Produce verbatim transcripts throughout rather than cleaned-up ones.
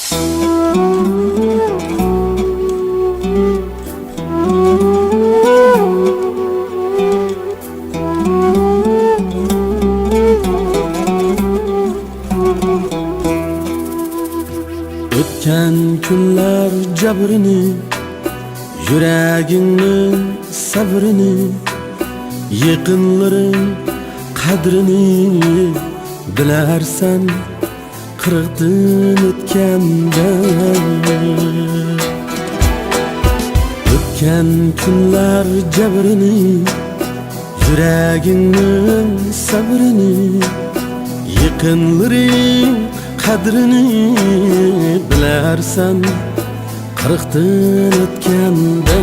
ئۆتكەن كۈنلەر جەبرىنى، يۈرەكىڭنىڭ سەۋرىنى، يېقىنلىرىڭ قەدرىنى بىلەرسەن قىرىقتىن ئۆتكەندە. ئۆتكەن كۈنلەر جەبرىنى، يۈرەكىڭنىڭ سەۋرىنى، يېقىنلىرىڭ قەدرىنى بىلەرسەن قىرىقتىن ئۆتكەندە.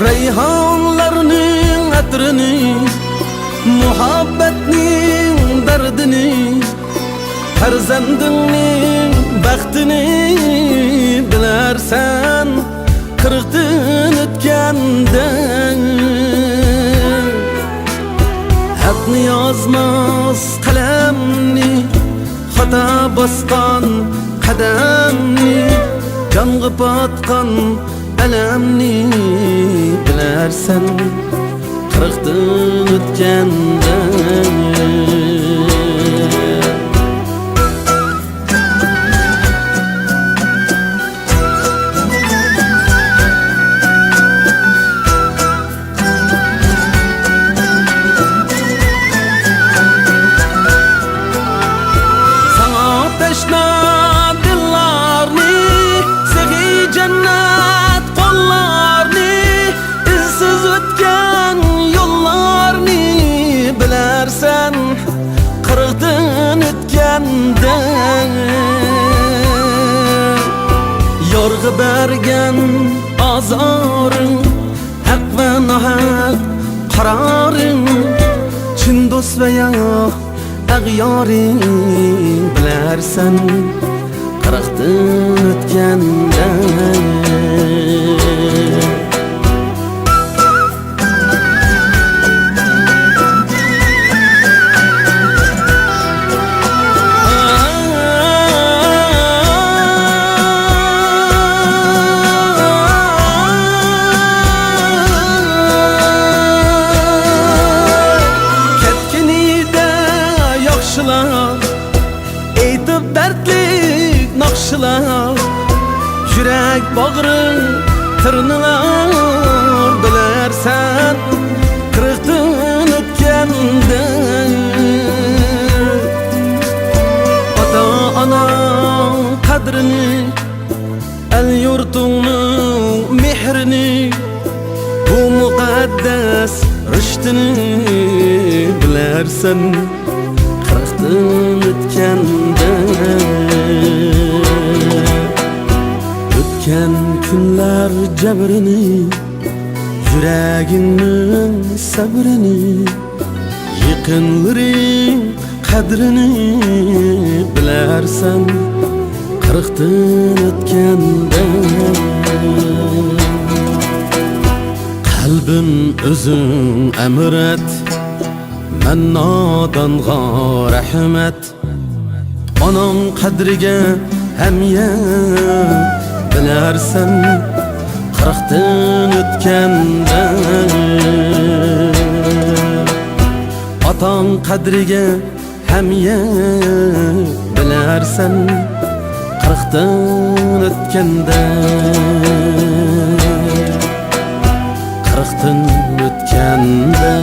رەيھانلارنىڭ ئەترىنى، مۇھەببەتنىڭ دەردىنى، پەرزەندىڭنىڭ بەختىنى بىلەرسەن قىرىقتىن ئۆتكەندە. ھەقنى يازماس قەلەمنى، خاتا باسقان قەدەمنى، جانغا پاتقان ئەلەمنى بىلەرسەن قىرىقتىن ئۆتكەندە. ساڭا تەشنا دىللارنى، سېخىي جەننەت قوللارنى، ئىزسىز ئۆتكەن يوللارنى بىلەرسەن قىرىقتىن ئۆتكەندە. يارغا بەرگەن ئازارىڭ، ھەق ۋە ناھەق قارارىڭ، چىن دوست ۋە يا ئەغيارىڭ بىلەرسەن قىرىقتىن ئۆتكەندە. كەتكىنىدە ياخشىلار، ئېيتىپ دەردلىك ناخشىلار، يۈرەك باغرىڭ تىرنىلار بىلەرسەن قىرىقتىن ئۆتكەندە. ئاتا-ئانا قەدرىنى، ئەل-يۇرتۇڭنىڭ مېھرىنى، بۇ مۇقەددەس رىشتىنى بىلەرسەن قىرىقتىن ئۆتكەندە. ئۆتكەن كۈنلەر جەبرىنى، يۈرەكىڭنىڭ سەبرىنى، يېقىنلىرىڭ قەدرىنى بىلەرسەن قىرىقتىن ئۆتكەندە. قەلبىم ئۆزۈڭ ئەمىر ئەت، مەن نادانغا رەھمەت. ئاناڭ قەدرىگە ھەميەر بىلەرسەن قىرىقتىن ئۆتكەندە. ئاتاڭ قەدرىگە ھەميەر بىلەرسەن قىرىقتىن ئۆتكەندە. قىرىقتىن ئۆتكەندە.